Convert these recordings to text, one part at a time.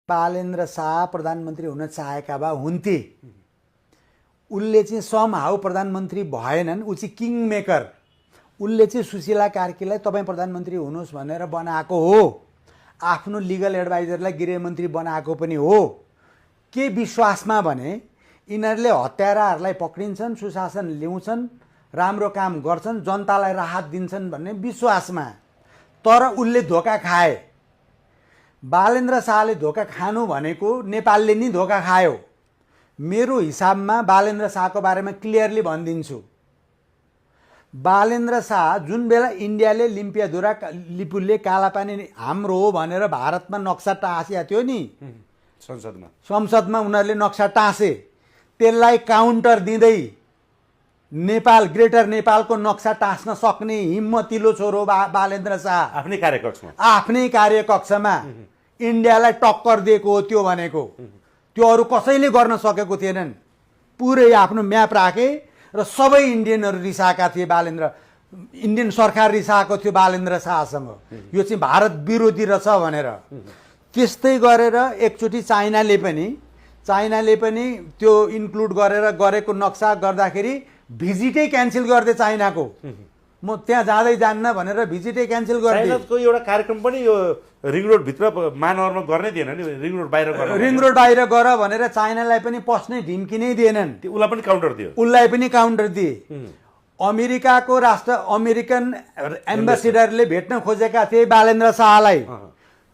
बालेन्द्र शाह प्रधानमन्त्री हुन चाहेका भए हुन्थे। उसले चाहिँ सम हाउ प्रधानमन्त्री भएनन्, ऊ चाहिँ किङ मेकर। उसले चाहिँ सुशीला कार्कीलाई तपाईँ प्रधानमन्त्री हुनुहोस् भनेर बनाएको हो, आफ्नो लिगल एडभाइजरलाई गृहमन्त्री बनाएको पनि हो। के विश्वासमा भने यिनीहरूले हत्याराहरूलाई पक्रिन्छन्, सुशासन ल्याउँछन्, राम्रो काम गर्छन्, जनतालाई राहत दिन्छन् भन्ने विश्वासमा। तर उसले धोका खाए। बालेन्द्र शाहले धोका खानु भनेको नेपालले नि धोका खायो। मेरो हिसाबमा बालेन्द्र शाहको बारेमा क्लियरली भनिदिन्छु। बालेन्द्र शाह जुन बेला इन्डियाले लिम्पियाधुरा लिपुलले कालापानी हाम्रो हो भनेर भारतमा नक्सा टाँसेको थियो नि, संसदमा उनीहरूले नक्सा टाँसे, त्यसलाई काउन्टर दिँदै नेपाल ग्रेटर नेपालको नक्सा टाँस्न सक्ने हिम्मतिलो छोरो बालेन्द्र शाह आफ्नै कार्यकक्षमा इन्डियालाई टक्कर दिएको हो। त्यो भनेको त्यो अरू कसैले गर्न सकेको थिएनन्। पुरै आफ्नो म्याप राखे र सबै इन्डियनहरू रिसाएका थिए। इन्डियन सरकार रिसाएको थियो बालेन्द्र शाहसँग, यो चाहिँ भारत विरोधी रहेछ भनेर। त्यस्तै गरेर एकचोटि चाइनाले पनि त्यो इन्क्लुड गरेर गरेको नक्सा गर्दाखेरि भिजिटै क्यान्सल गरिदिए चाइनाको। म त्यहाँ जाँदै जान्न भनेर भिजिटै क्यान्सल गरिदिए। चाइनाको एउटा कार्यक्रम पनि यो रिङ रोड भित्र महानगरमा गर्नै दिएन नि, रिङ रोड बाहिर गर भनेर चाइनालाई पनि पस्ने ढिम्की नै दिएनन्। उसलाई पनि काउन्टर दिए। अमेरिकन एम्बेसिडरले भेट्न खोजेका थिए बालेन्द्र शाहलाई।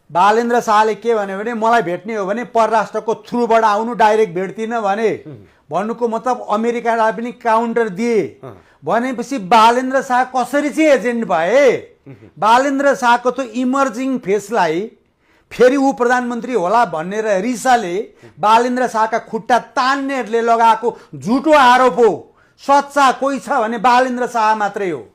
बालेन्द्र शाहले के भन्यो भने मलाई भेट्ने हो भने परराष्ट्रको थ्रुबाट आउनु, डाइरेक्ट भेट्दिनँ भने। भन्नुको मतलब अमेरिकालाई पनि काउन्टर दिए। भनेपछि बालेन्द्र शाह कसरी चाहिँ एजेन्ट भए? बालेन्द्र शाहको त इमर्जिङ फेसलाई फेरि ऊ प्रधानमन्त्री होला भनेर रिसाले बालेन्द्र शाहका खुट्टा तान्नेहरूले लगाएको झुटो आरोप हो। सच्चा कोही छ भने बालेन्द्र शाह मात्रै हो।